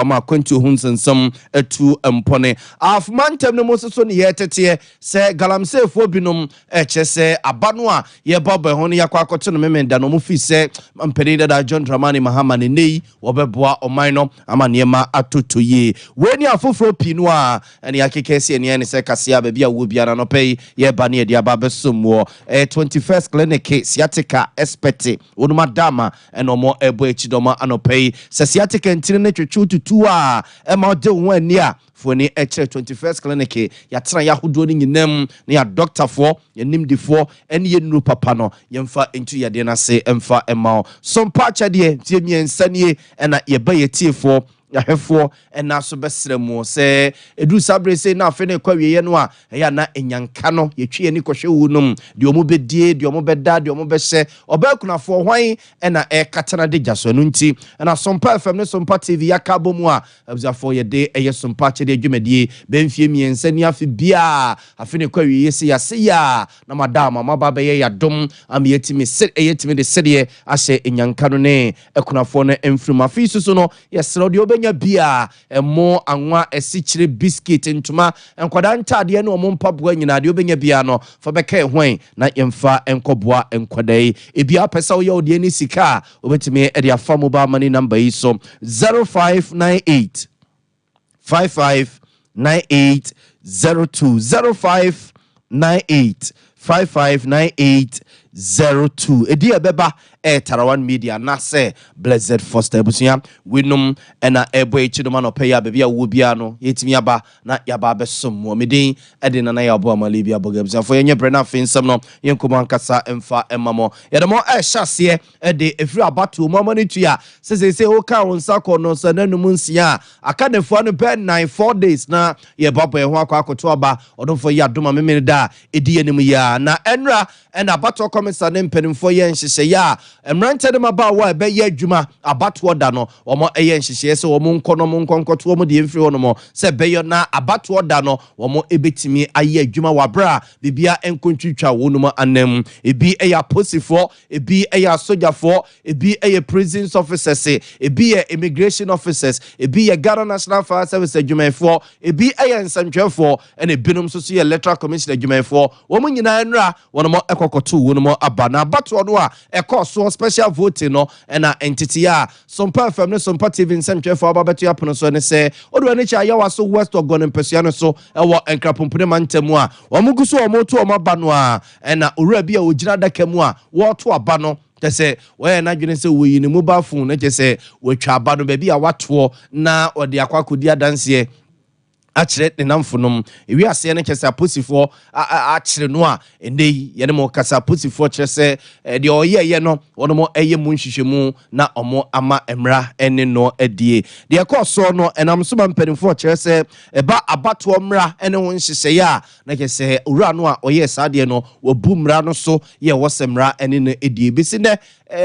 Ama akwantuo ho nsɛnsɛm atu mpɔne afoma ntɛm no mu nso so ne yɛteteɛ sɛ galamseefoɔ binom ɛkyɛ sɛ aba no a yɛba bɛn ho no, yɛakɔ akɔto no Memenda no, ɔmo fi sɛ mpanin dada John Dramani Mahama ne nne yi wɔbɛboa ɔman no ama nneɛma atotɔ yie. Wei ne afoforɔ pii no a ɛne akeka si ɛneɛ ne sɛ kaseɛ a baabi a wɔ biara nɔpɛ yi yɛba ne yɛde aba abɛsom wɔ 21st Clinic, sciatica expert wɔnom adama ɛna ɔmo ɛbɔ akyi dɔm anɔpɛ yi. Sɛ sciatica ntini ne twetwe tutu a ɛma ɔde wo ho ani a foni ɛkyerɛ 21st Clinic. Yɛatena yɛ ahodoɔ no nyinam na yɛ adɔktafoɔ, yɛnimdifoɔ ɛne yɛ nnuro papa no, yɛmfa ntu yadeɛ no ase ɛmfa ɛma wo. Sompa akyɛdeɛ ntie mmiɛnsa nie ɛna yɛba yɛtiefoɔ, yɛahwɛfoɔ ɛna so bɛsrɛ mu sɛ ɛduru saa berɛ sei na afei no ɛkɔ awieɛ no a, ɛyɛ a na ɛnyanka no yɛtwi ani kɔhwɛ wu nom deɛ ɔmo bɛdie, deɛ ɔmo bɛda, deɛ ɔmo bɛhyɛ, ɔbaa kunafoɔ hwan ɛna ɛkatana de gya so. Ɛno nti ɛna Sompa FM ne Sompa TV yɛaka bɔ mu a, abusuafoɔ, yɛde ɛyɛ Sompa akyɛdeɛ dwumadie bɛmfie 3 ne afe biaa afe ne kɔ awieɛ sɛ yɛase yɛ a na mada ama maba bɛyɛ yɛadom ama yɛtumi ɛyɛtumi de sɛdeɛ ahyɛ ɛnyanka no ne akunafoɔ no mfirim. Afei so no yɛserɛ deɛ wobɛnya bia, ɛmo, anwa, asikyire, biscuit, ntoma, nkwadaa ntadeɛ ne ɔmo mpaboa nyinaa, deɛ wobɛnya bia no fa bɛka ɛhwan na yɛmfa nkɔboa nkwadaa yi. Ebia pɛ sɛ woyɛ wo deɛ ne sika a, wobɛtumi de afa mobile money number yi so: 0598 55 98 02, 0598 55 98 02. Ɛdi a ɛbɛba ɛyɛ Tarawan Media anaasɛ Blessed Foster. Abusua, weinom ɛna ɛbɔ akyi no ma nɔpɛ yi a baabi a wowɔ biara no yɛtumi aba na yɛaba abɛsom wɔ. Medin ɛde Nana yɛ aboa male bi abɔga. Abusuafoɔ, yɛnyɛ berɛ no afei nsɛm no yɛnkɔmmɔ ankasa mfa ɛma mɔ. Yɛde mɔ ɛhyɛ aseɛ ɛde ɛfiri abatoɔ mu ama no tua sɛ seesei woka wo nsa kɔ no sɛ nanum 6 a aka nafoa no bɛɛ 9 4 days na yɛbabɔ yɛn ho akɔ akɔto aba. Ɔdomfoɔ yi adom a memene da a ɛdi anim yi a na ɛnra ɛna abatoɔ kɔmisa ne mpanimfoɔ yɛ nhyehyɛeɛ a mmeranteɛ no mabaawa a ɛbɛyɛ adwuma abatoɔ da no, wɔn ɛyɛ nhyehyɛeɛ sɛ wɔn nkɔ no wɔn nkɔ nkɔto wɔn deɛ mfiri hɔ nom sɛ ɛbɛyɛ na abatoɔ da no wɔn ɛbɛtumi ayɛ adwuma wɔ abere a biribia nkontwitwa wɔn nom anam. Ebi ɛyɛ aposifoɔ, ebi ɛyɛ asogyafoɔ, ebi ɛyɛ prisons officers, ebi yɛ immigration officers, ebi yɛ Ghana National Fire Service adwumayɛfoɔ, ebi ɛyɛ nsɛntwerɛfoɔ, ɛna ebinom nso so yɛ Electoral Commission adwumayɛfoɔ. Wɔn nyinaa nnura wɔn ɛkɔkɔto wɔn aba na abatoɔ no a ɛkɔɔ soɔ, special voting no, ɛna nteteɛ a Sompa FM ne Sompa TV nsɛntwerɛfoɔ aba bɛto apono so ne sɛ ɔde wɔn akyi Ayawaso West Wuogon mpɛsua no so ɛwɔ Nkrapompone mantam a wɔn gu so wɔn to wɔn aba no a, ɛna owura bi a ogyina adaka mu a wɔreto aba no kyɛ sɛ wɔyɛ n'adwene sɛ wɔyi ne mobile phone na kyɛ sɛ wɔatwa aba no baabi a watoɔ na ɔde akɔ akɔdi adanseɛ akyerɛ ne namfonom. Ewi aseɛ no kyerɛ sɛ aposifoɔ akyerɛ no a ɛnɛ yi yɛne mo kasa. Aposifoɔ kyerɛ sɛ deɛ ɔyɛɛyɛ no, wɔn ɛyɛ mu nhwehwɛmu na ɔmo ama mmara ɛne no adie. Deɛ ɛkɔɔ soɔ no ɛnam so ma mpanimfoɔ kyerɛ sɛ ɛba abatoɔ mmara ɛne ho nhyehyɛeɛ a, na kyerɛ sɛ owura no a ɔyɛɛ saa deɛ no wabu mmara no so yɛ ɛwɔ sɛ mmara ɛne no adie. Bɛsi nnɛ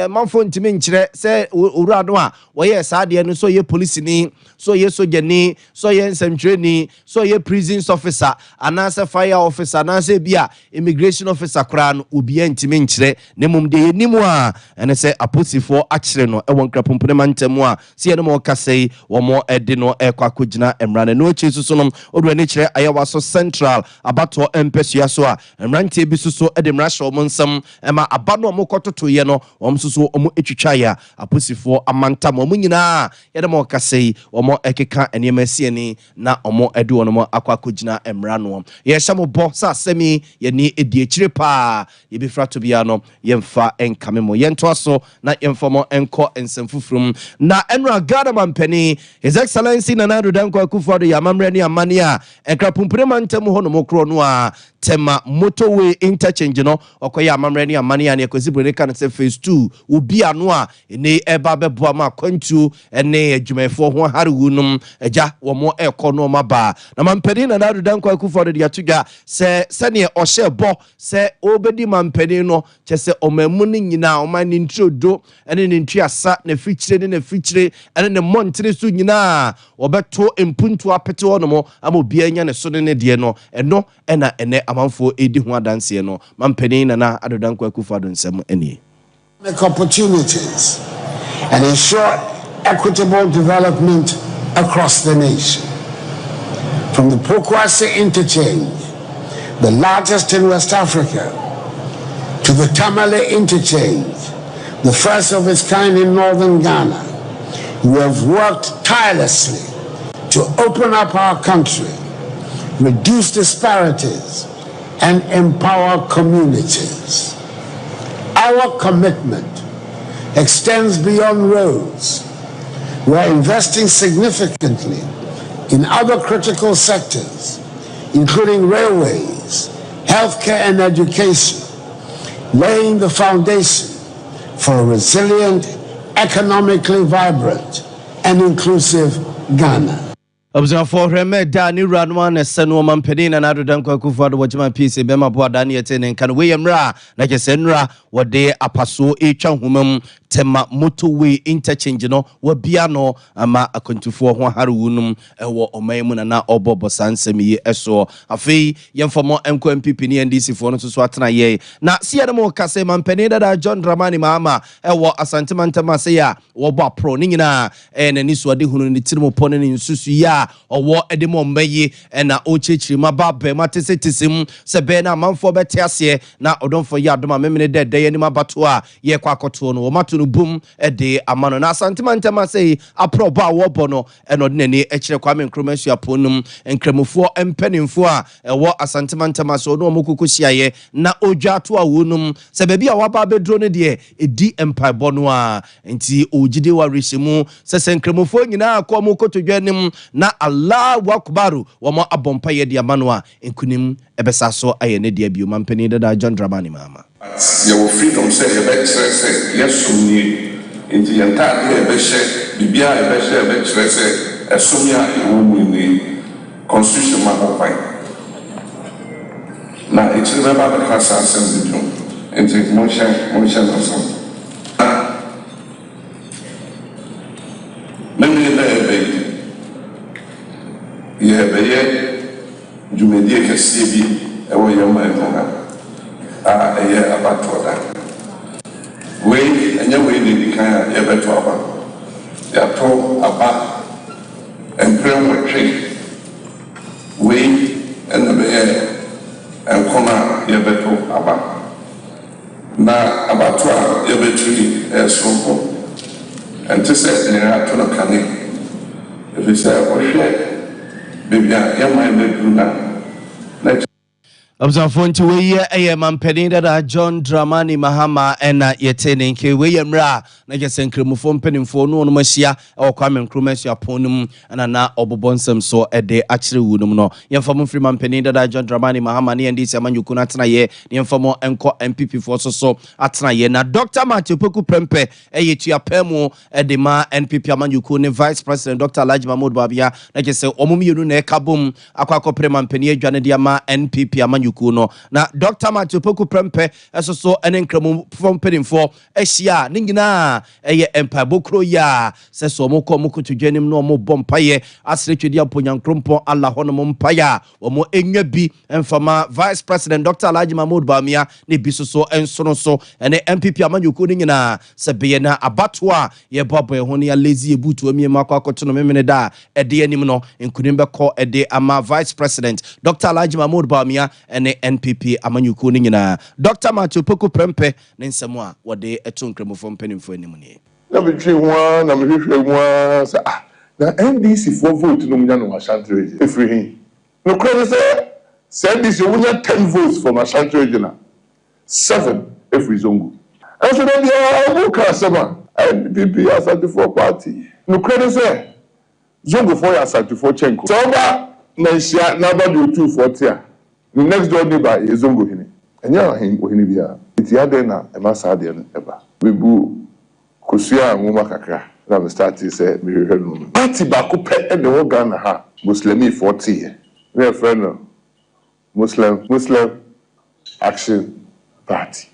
manfoɔ ntumi nkyerɛ sɛ owura no a wɔyɛɛ saa adeɛ no sɛ ɔyɛ polisini, sɛ ɔyɛ sogyani, sɛ ɔyɛ nsɛmtwerɛni, sɛ ɔyɛ prisons officer anaasɛ fire officer anaasɛ bi a immigration officer koraa no, obiara ntumi nkyerɛ. Na mmom deɛ yɛnim a ɛne sɛ apolisifoɔ akyerɛ no ɛwɔ Nkrapompone mantam a sɛ yɛne ma ɔkasa yi, wɔn ɛde no ɛkɔ akɔgyina mmara no. Ɛno akyi nso so no, ɔde ani kyerɛ Ayawaso Central abatoɔ mpɛsua so a mmeranteɛ bi nso so de mmara hyɛ wɔn nsam ɛma aba no a wɔkɔtotoeɛ no, wɔn nso so wɔn atwitwaeɛ a apolisifoɔ amantam wɔn nyinaa. Yɛde ma ɔkasa yi, wɔn ɛkeka nneɛma asi ani na wɔn de wɔn akɔ akɔgyina mmara no. Yɛhyɛ mo bɔ sɛ asɛm yi yɛni edi akyire paa, yɛbɛfira to biara no yɛmfa nkame mo. Yɛntoa so na yɛmfa mo nkɔ nsɛm foforɔ mu. Na ɛnora Ghana mampanin, His Excellency Nana Addo Dankwa Akufo-Addo, yɛ amammerɛ ne amanneɛ a Nkrapompone mantam hɔ nom korɔ no a Tema motorway interchange no, ɔkɔyɛ amammerɛ ne amanneɛ a ne Akwasi Buroni ka no sɛ phase 2 obi ano a ɛne ɛba bɛboa ma akwantuo ne adwumayɛfoɔ ho aharewu nom agya wɔn ɛkɔ no ɔma baa. Na mampanin Nana Addo Dankwa Akufo-Addo de ato dwa sɛ sɛneɛ ɔhyɛ bɔ sɛ ɔbɛdi mampanin no, kyɛ sɛ ɔman mu no nyinaa, ɔman ne nturodo ne ne ntuasa, n'afikyire ne n'afikyire ne ne mmɔntene so nyinaa, wɔbɛto mpuntu apete hɔ nom ama obiara nya ne so ne ne deɛ no. Ɛno ɛna ɛnɛ amanfoɔ ɛdi ho adanseɛ no. Mampanin Nana Addo Dankwa Akufo-Addo nsɛm nie. Opportunities and ensure equitable development across the nation. From the Pokuase Interchange, the largest in West Africa, to the Tamale Interchange, the first of its kind in northern Ghana, we have worked tirelessly to open up our country, reduce disparities, and empower communities. Our commitment extends beyond roads. We are investing significantly in other critical sectors, including railways, healthcare, and education, laying the foundation for a resilient, economically vibrant, and inclusive Ghana. Abusuafoɔ, hwɛ mɛ da ne wura no a na ɛsɛ no, ɔmampanin Nana Addo Dankwa Akufo Addo wɔgyema pii bɛma bo ada ne yɛte ne nka no. Wei yɛ mmerɛ a na kyɛ sɛ nnura wɔde apasoɔ ɛretwa nhoma mu Tema Motorway Interchange no, wabia no ama akwantufoɔ ho aharewu nom ɛwɔ ɔman mu, na ɔbɔbɔ saa nsɛm yi ɛsoɔ. Afei yɛmfa mɔ nkɔ NPP ne NDC foɔ no nso so atena yɛi na seɛ no mu ka sɛ mampanin dada John Dramani Mahama ɛwɔ Asantemantam ase a wɔbɔ aporɔ ne nyinaa ɛyɛ n'ani so ade hunu ne tirim pɔ ne ne nsusu yi a ɔwɔ de ma ɔmma yi, ɛna ɔkyerɛkyerɛ mu aba abɛn mu atesetese mu sɛ bɛyɛ no amanfoɔ bɛte aseɛ na ɔdɔmfoɔ yi adom a memene dɛ ɛdɛ anim abato a yɛkɔ akɔtoɔ no, wɔmato no bum de ama no. Na Asantemantam ase yi aporɔbɔ a wɔbɔ no, ɛna ɔde n'ani kyerɛ Kwame Nkrumah Asuapɔn no mu nkramofoɔ mpanimfoɔ a ɛwɔ Asantemantam ase, ɔne wɔn koko hyiaeɛ na ɔdwa ato a wɔnum sɛ baabi a waba abɛduro no deɛ, ɛdi mpaebɔ no a nti ɔgyide wɔ awerɛhyɛ mu sɛ nkramofoɔ nyinaa kɔ ɔmo kotodwa anim na Allahu Akbaru, wɔn abɔ mpaeɛ de ama no a, nkunim ɛbɛsa so ayɛ ne deɛ bio. Mampanin dada John Dramani Mahama. Yɛwɔ freedom sɛ yɛbɛkyerɛ sɛ yɛsom nie, nti yɛn ntaade a yɛbɛhyɛ, biribiara a yɛbɛhyɛ yɛbɛkyerɛ sɛ ɛsom a yɛwɔ mu nie. Constitution ma ho kwan na akyire bɛba bɛka saa asɛm no bio, nti monhyɛ no so. Na memene bɛyɛ bɛyi yɛbɛyɛ dwumadie kɛseɛ bi ɛwɔ yɛn man mu ha a ɛyɛ abatoɔ da. Wei ɛnyɛ wei na edi kan a yɛbɛto aba. Yɛato aba 8. Wei ɛna bɛyɛ nkɔn a yɛbɛto aba, na abato a yɛbɛto yi ɛyɛ soronko, ɛnte sɛ nea yɛato no kane, ɛfiri sɛ wohwɛ baabi a yɛn man bɛduru na na Abusuafoɔ, nti wei ɛyɛ mampanin dada John Dramani Mahama ɛna yɛte ne nke. Wei yɛ mmerɛ a na kyɛ sɛ nkramofoɔ mpanimfoɔ no wɔnom ahyia ɛwɔ Kwame Nkrumah Asuapɔn no mu, ɛna na ɔbobɔ nsɛm so ɛde akyerɛ wu no mu no. Yɛmfa mo mfiri mampanin dada John Dramani Mahama ne NDC amanyɔkuo no atenayɛ ne yɛmfa mo nkɔ NPP foɔ so so atenayɛ. Na Dr Matthew Poku Prempeh ɛyɛ tuapɛ mu ɛde ma NPP amanyɔkuo ne Vice President Dr Alhaji Mahmood Bawumia, na kyɛ sɛ wɔn mmienu na ɛka bom akɔ akɔpere mampanin adwa no de ama NPP amanyɔkuo no. Na Dr Matthew Poku Prempeh ɛso so ɛne nkramofoɔ mpanimfoɔ ahyia a ne nyinaa ɛyɛ mpaebɔ kuro yi a sɛ wɔn kɔ wɔn kotodwe anim na wɔn bɔ mpaeɛ asrɛ twɛdi amponyankoropɔn Allah hɔnom mpaeɛ a wɔn enya bi mfama Vice President Dr Alhaji Mahmood Bawumia ne bi soso nsono so ɛne NPP amanyɔkuo no nyinaa sɛ bɛyɛ na abatoɔ a yɛboaboa ɛho ne yɛalezi ebutu mmienu akɔ akɔto no memene da a ɛde anim no, nkunim bɛkɔ ɛde ama Vice President Dr Alhaji Mahmood Bawumia ɛne NPP amanyɔkuo no nyinaa. Dr Matthew Poku Prempeh ne nsɛm a wɔde ɛto nkramofoɔ mpanimfoɔ anim nie. Na metwe ho ara na mehwehwɛ mu ara sɛ, ah, na NDC foɔ vote no munya no wɔ Ashanti Region ɛfiri he? Nokorɛ ne sɛ NDC wonya 10 votes from Ashanti Region a, 7 ɛfiri Zongo. Ɛnso da biara ɔmo ka asɛm a NPP yɛ Asantefoɔ party. Nokorɛ ne sɛ Zongofoɔ yɛ Asantefoɔ kyɛnko. Sɛ ɔba Manhyia na aba deɛ Otumfoɔ te a, ne next door neighbor yɛ Zongo hene, ɛnyɛ ɔhen ohene biara. Nti adɛn na ɛma saa deɛ no ɛba? Mebu kosua nwoma kakra na me start sɛ mehwehwɛ no. Party baako pɛ ɛna ɛwɔ Ghana ha, Muslimifoɔ teeɛ, na yɛfrɛ no Muslim Action Party.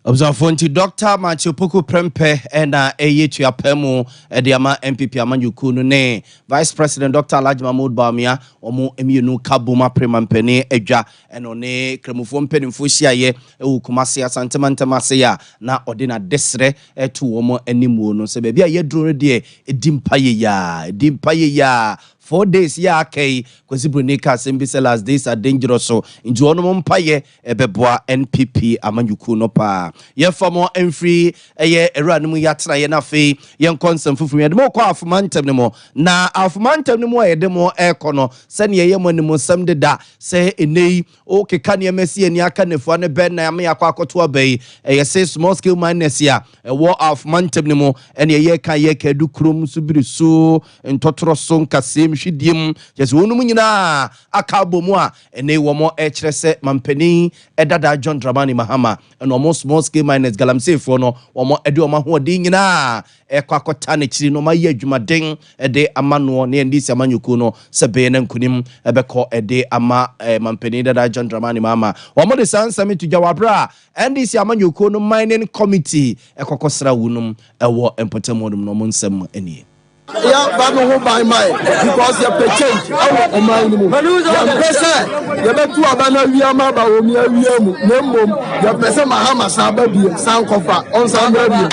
Abusuafoɔ, nti Dr Matthew Poku Prempeh ɛna ɛyɛ tuapɛ mu ɛde ama NPP amanyɔkuo no ne Vice President Dr Alhaji Mahmood Bawumia. Wɔn mmienu ka bom aprema mpanin adwa, ɛna ɔne Kramofoɔ mpanimfoɔ hyiaeɛ ɛwɔ Kumase Asantemantam ase a na ɔde n'adesrɛ ɛto wɔn anim no sɛ baabi a yɛduro no deɛ, ɛdi mpa yɛ yaa, ɛdi mpa yɛ yaa. 4 days yɛ aka yi, Kwasi Broni ka asɛm bi sɛ last days are dangerous, so nti wɔnom mpayɛ ɛbɛboa NPP amanyɔkuo no paa. Yɛmfa mo mfiri ɛyɛ awura no mu yɛatenaeɛ no, afei yɛnkɔ nsɛm foforɔ. Yɛde mo kɔ Afoma ntɛm no mu, na Afoma ntɛm no mu a yɛde mo ɛrekɔ no, sɛneɛ ɛyɛ mo animsɛm deda sɛ ɛnɛ yi wokeka nneɛma si ani aka nefua no bɛn na ama yɛakɔ akɔto aba yi, ɛyɛ sɛ small scale miners a ɛwɔ Afoma ntɛm no mu ɛne ɛyɛ ka yɛ kadu kurom so biri so ntɔtorɔ so nkasɛm hwidie mu kyɛ sɛ wɔnom nyinaa aka abɔ mu a ɛnɛ wɔn ɛkyerɛ sɛ mampanin ɛdada John Dramani Mahama ɛna wɔn small scale miners galamseyfoɔ no, wɔn ɛde wɔn ahoɔden nyinaa ɛkɔ akɔta n'akyiri na wɔn ayɛ adwumaden ɛde ama noɔ ne NDC amanyɔkuo no sɛ bɛyɛ na nkunim ɛbɛkɔ ɛde ama mampanin dada John Dramani Mahama. Wɔn de saa nsɛm to dwa wɔ abere a NDC amanyɔkuo no mining committee ɛkɔkɔ sra wunom ɛwɔ mpɔtam hɔnom, na wɔn nsɛm nie. Yɛba no ho ban mae because yɛpɛ change ɛwɔ ɔman no mu. Yɛmpɛ sɛ yɛbɛtu aba no awia ma aba wɔ mu awia mu, na mmom yɛpɛ sɛ Mahama san ba biem, san kɔfa ɔnsan bra biem.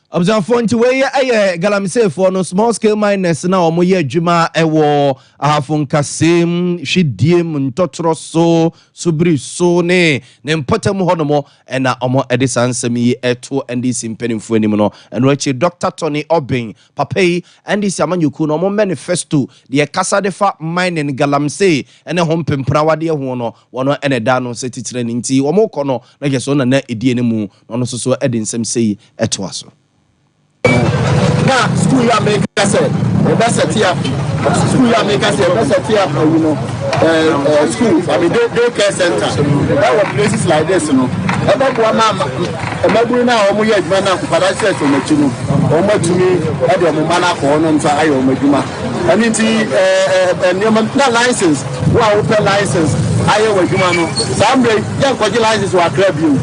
Abusuafoɔ, nti wei yɛ galamseyfoɔ no, small scale miners na wɔn yɛ adwuma ɛwɔ Ahafo nkasɛm hwidiem ntɔtorɔ so sobiri so ne mpɔtam hɔnom, ɛna wɔn de saa nsɛm yi ɛto NDC mpanimfoɔ anim no. Ɛno akyi, Dr Tony Obin papa yi, NDC amanyɔkuo no wɔn manifesto deɛ kasa de fa mining, galamsey ɛne ho mpemprawadeɛ ho no, wɔn ɛna ɛda no sɛ titire ne nti wɔn kɔ no na kyerɛ sɛ ɔna na ɛdi anim na ɔno nso so ɛde nsɛm sɛyi ɛtoa so. Na school yi a meka sɛ yɛbɛ set up, school yi a meka sɛ yɛbɛ set up ayi no, ɛɛ ɛɛ school, I mean day care center ɛwɔ places like this no, ɛbɛboa ma mmabunu no a wɔn yɛ adwuma no akokwadaa hyɛ wɔn akyi no, wɔn atumi ɛde wɔn mma no akɔ hɔ no nso ayɛ wɔn adwuma. Ɛne nti ɛɛ ɛɛ nneɛma na license, wo a wopɛ license ayɛ wɔ adwuma no, saa mmerɛ yɛn nkɔgye license wɔ Akra bio.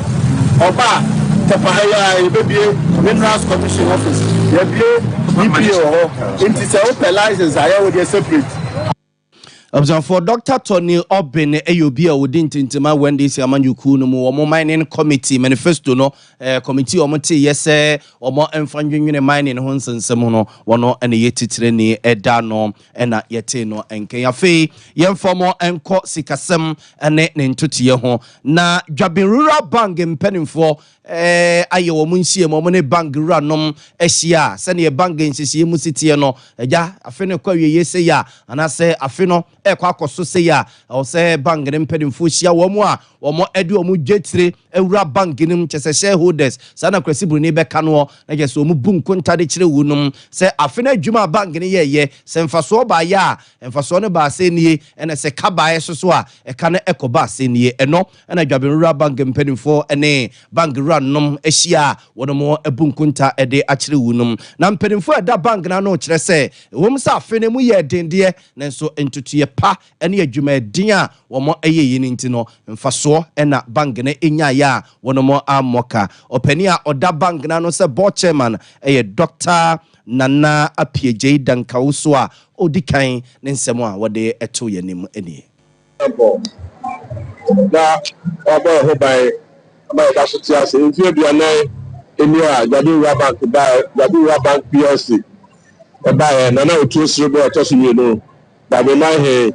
Ɔbaa Tɛpa ha yi a, yɛbɛbie Minerals Commission office, yɛbie EPA wɔ hɔ, nti sɛ wopɛ license ayɛ wo deɛ separate. Abusuafoɔ, Dr Tony Obin yɛ obi a ɔdi ntintima wɔ NDC amanyɔkuo no mu, wɔn mining committee manifesto no committee a wɔn te yɛ sɛ wɔn mfa ndwendwene mining ho nsensɛm no, wɔn ɛna yɛ titire ne ɛda no ɛna yɛte no nkɛn. Afei yɛmfa wɔn nkɔ sikasɛm ne ne ntotoeɛ ho, na Dwabin Rural Bank mpanimfoɔ ayɛ wɔn nhyiam, wɔn ne bank wuranom ahyia a sɛdeɛ bank nhyehyɛeɛ mu si teɛ no, agya afe no kɔ awieeɛ sɛ a anaasɛ afe no ɛkɔ akɔ so sɛ a ɛwɔ sɛ bank ne mpanimfoɔ hyia wɔn a wɔn de wɔn dwetire awura bank no mu, kyɛ sɛ shareholders, saa na Kwasi Buroni bɛka noɔ, na kyɛ sɛ wɔn bu nkonta de kyerɛ wɔn nom sɛ afe no adwuma a bank no yɛɛyɛ, sɛ mfasoɔ baayɛ a, mfasoɔ no baa sɛ nie, ɛna sɛ ka baayɛ so so a, ɛka no ɛkɔ baa sɛ nie. Ɛno ɛna Dwabin Rural Bank mpanimfoɔ ne bank wura nom ahyia a wɔn abu nkonta de akyerɛ wɔn nom, na mpanimfoɔ a ɛda bank no ano kyerɛ sɛ ɛwɔ sɛ afe no mu yɛ dendeɛ, nanso ntotoeɛ pa ne adwumaden a wɔn yɛ yi no nti no, mfasoɔ ɛna bank no nyaeɛ a wɔn ammɔ ka. Ɔpanin a ɔda bank no ano sɛ board chairman ɛyɛ Dr Nana Apiagyei Dankawo a ɔdi kan ne nsɛm a wɔde ɛto yɛn anim nie. Na ɔbɔ ɛho ban ama yɛda so te ase. Mfeɛ 40 ni a Dwaben Rural Bank baeɛ, Dwaben Rural Bank PLC ɛbaeɛ. Nana Otuo Serebour ɛtɔ so mmienu, Dwabenman he,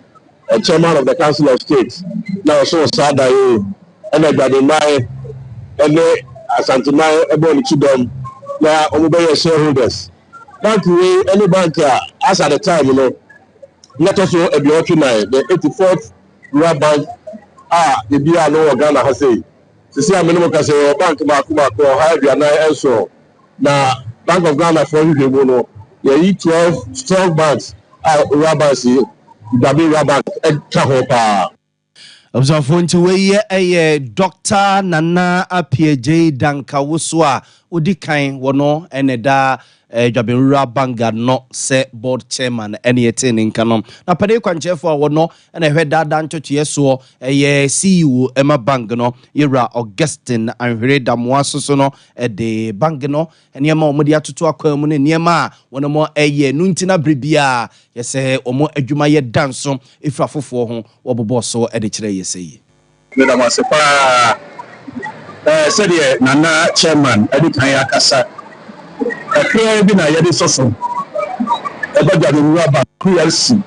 chairman of the Council of State, na ɔso saa da yi ɛna Dwabenman ɛne Asanteman ɛbɔ ne kyidɔm na wɔn bɛyɛ shareholders. Bank wei ɛne bank a as at the time no na ɛtɔ so 84, the 84th rural bank a ebi a no wɔ Ghana ha sei. Sisi a mene mo kasa, yɛwɔ bank baako baako 147, na Bank of Ghana foɔ hwehwɛ mu no, yɛyi 12 strong banks a rural banks yi, Dwaben Rural Bank ɛka ho paa. Abusuafoɔ, nti wei yɛ ɛyɛ Dr Nana Apiagyei Dankawoso a ɔdi kan wɔ no ɛna ɛda Dwaben Rural Bank ano sɛ board chairman ɛne yɛtee ne nka no. Na panin kwankyerɛfoɔ a wɔno ɛna ɛhwɛ daadaa ntotoeɛ soɔ, ɛyɛ CEO ɛma bank no, yɛwura Augustine Anhwere Damoa soso no, ɛde bank no nneɛma a wɔde atoto akwan mu ne nneɛma a wɔn mo ɛyɛ no nti na bere biara yɛsɛ wɔn adwumayɛ da nso ɛfiri afoforɔ ho, wɔbobɔ so ɛde kyerɛ yɛ sɛ yi. Meda mo ase paa. Sɛdeɛ Nana Chairman adi kan akasa, kakraa bi na yɛde sɔ so. Ɛba Dwaben Rural Bank PLC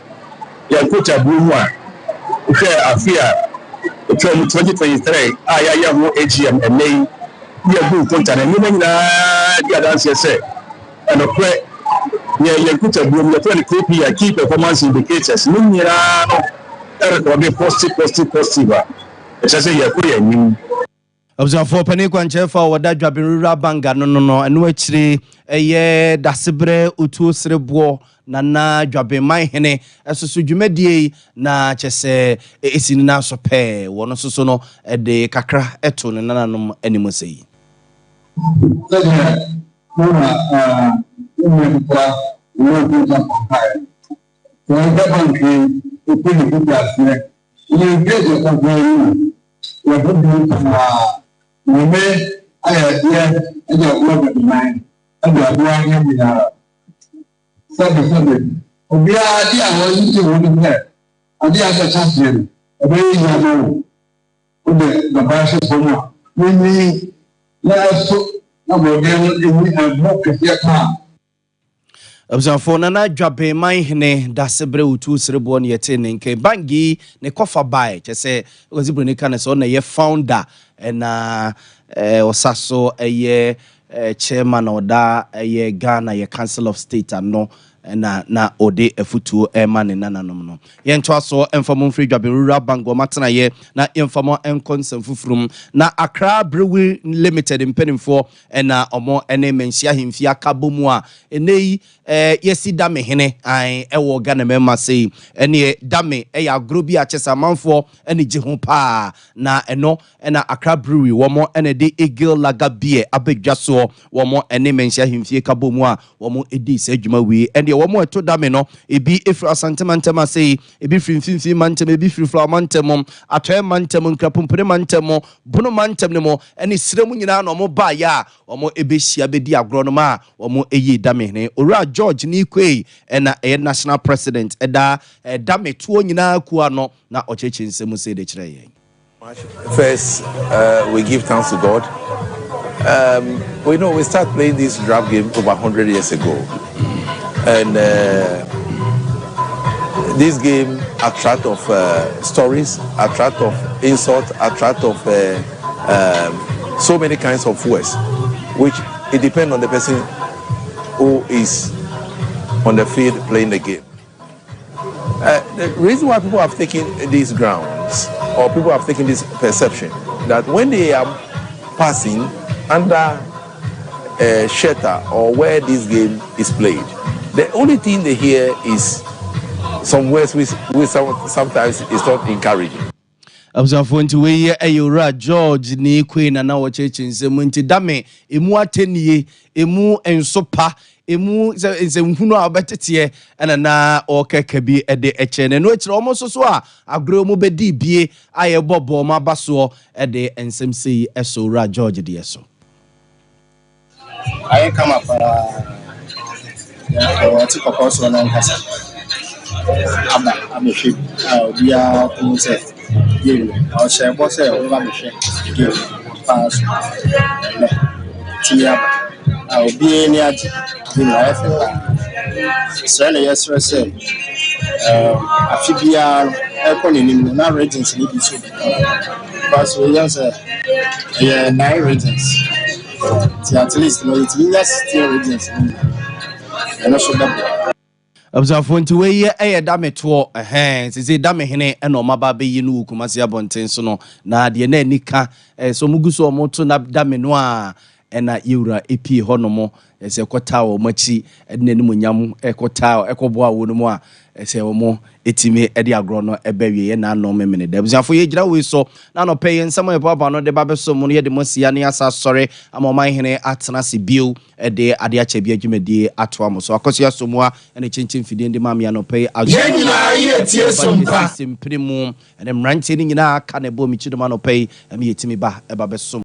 yɛn nkotabuo mu a, wohwɛ afe a ɛtwa mu 2023 a yɛayɛ ho AGM ɛnnɛ yi, ne yɛgu nkonta no, nneɛma nyinaa di adanseɛ sɛ ɛnokorɛ yɛn nkotabuo mu, yɛfrɛ no KPI, Key Performance Indicators, ne nyinaa no ɛrekɔde positive, positive, positive a ɛkyerɛ sɛ yɛkɔ yɛn anim. Abusuafoɔ, panin kwankyerɛfoɔ a wɔda Dwaben Rural Bank ano no, ɛno akyire ɛyɛ Daseberɛ Otuo Sereboɔ Nana Dwaben hene ɛso so dwumadie yi na kyɛ sɛ ɛsi ne nan so pɛɛ, wɔno nso so no ɛde kakra ɛto ne nananom anim sɛ yi. Sɛdeɛ mama woma nipa wɔn nkonta kɔmpaeɛ no, sɛ yɛhwɛ bank yi ɛfi ne fiti aseɛ ne mfe 30 yi mu, yɛho bi paa. Nyame ayɛ adeɛ ɛde aboa Dwabenman, ɛde aboa yɛn nyinaa. Sɛbe sɛbe, obiara ade a wɔyi gye wɔn no sɛ ade a ɛbɛhyɛ aseɛ no ɛbɛyɛ yie ama wo. Wode nnɔbaeɛ hyɛ fam a, n'enyi na ɛso na borɔdeɛ no enyi ɛbo kɛseɛ paa. Abusuafoɔ, Nana Dwabenman hene Daseberɛ Wotu Sereboɔ ne yɛte ne nkan. Bank yi ne kɔfa bae kyɛ sɛ Kwasi Buroni ka no sɛ ɔna ɛyɛ founder, ɛna ɔsa so ɛyɛ chairman a ɔda ɛyɛ Ghana yɛ Council of State ano, ɛna na ɔde afutuo ɛma ne nananom no. Yɛntoa so ɛmfa mo mfiri Dwaben Rural Bank wɔn atenaeɛ na yɛmfa mo nkɔ nsɛm foforɔ mu. Na Accra Brewery Limited mpanimfoɔ ɛna ɔmo ɛne Manhyia Ahemfie aka bɔ mu a ɛnɛ yi yɛsi dame hene an ɛwɔ Ghana mɛma sei. Ɛneɛ dame ɛyɛ agorɔ bi a kyɛ sɛ amanfoɔ ɛne gye ho paa, na ɛno ɛna Accra Brewery wɔn ɛna de Eagle Lager beer abɛdwa soɔ. Wɔn ɛne Manhyia Ahemfie ka bɔ mu a wɔn ɛdi saa adwuma wei. Ɛneɛ wɔn ɛto dame no, ebi efiri Asante mantam ase yi, ebi firi Mfimfini mantam, ebi firi Flower mantam, Atɔɛ mantam, Nkrapompone mantam, Bono mantam ne mu ɛne srɛ mu nyinaa na wɔn baayɛ a wɔn ɛbɛhyia bɛdi agorɔ no ma a wɔn ɛyi damehene. Owura George Nikwe ɛna ɛyɛ national president ɛda dame toɔ nyinaa kuo ano, na ɔkyerɛkyerɛ nsɛm sɛ de kyerɛ yɛn. First, we give thanks to God. We know we started playing this draft game over 100 years ago. And this game attract of stories, attract of insult, attract of so many kinds of words, which it depends on the person who is on the field playing the game. The reason why people have taken these grounds, or people have taken this perception, that when they are passing under a shelter or where this game is played, the only thing they hear is some words which sometimes is not encouraging. Abusuafoɔ, nti wei ɛyɛ Owura George ne Kwe na na wɔkyerɛkyerɛ nsɛm. Nti dame emu atɛnie, emu nsopa, emu sɛ nsɛmhunu a wɔbɛteteɛ ɛna na ɔrekɛka bi ɛde ɛkyerɛ no. Ɛno akyerɛ wɔn nso so a agorɔ mu bɛdi bie a yɛbɔ bɔɔl mu aba soɔ, ɛde nsɛm sei ɛso Owura George deɛ so. Ayɛ kama paa. Ɔte kɔkɔɔ soɔ no ankasa aba abɛhwɛ bi a obiara hu sɛ game no na ɔhyɛ bɔ sɛ ɔbɛba abɛhwɛ game no paa, so ɛnɛ tumi aba a obiara ani agye. Game no ayɛ fɛ paa. Srɛ na yɛsrɛ sɛ afe biara no ɛkɔ n'anim no na regions no bi nso bɛka, because yɛn sɛ ɛyɛ nine regions, nti at least no yɛtumi nya 16 regions no nyinaa, ɛno nso bɛboa. Abusuafoɔ, nti wei ɛyɛ dametoɔ. Ɛhɛn sese damehene ɛna ɔmo aba abɛyi no wɔ Kumasi abɔnten so no, na deɛ na ani ka sɛ ɔmo gu so ɔmo to na dame no a Ɛna yɛwura ɛpie hɔ nom ɛsɛ ɛkɔtaa wɔn akyi, ɛde n'animonyam ɛkɔtaa ɛkɔboa wɔn mu a ɛsɛ wɔn ɛtumi ɛde agorɔ no ɛbɛ wie yɛ n'ano memene da. Abusuafo, yɛgyina wei so na anɔpɛ yɛn nsɛm a yɛpaapa no de ba bɛso mu no, yɛde mo asia ne asa asɔre ama ɔman hene atena ase bio, ɛde ade akyɛ bi adwumadie atoa mo so. Akɔso asomoa ɛne kyɛnkyɛn fidie de ma me anɔpɛ yi. Yɛn nyinaa yɛ tie sompa. Sempere mu ɛne mmeranteɛ no nyinaa ka ne bɔ me kyidom anɔpɛ yi, ɛme yɛtumi ba ɛba bɛsom.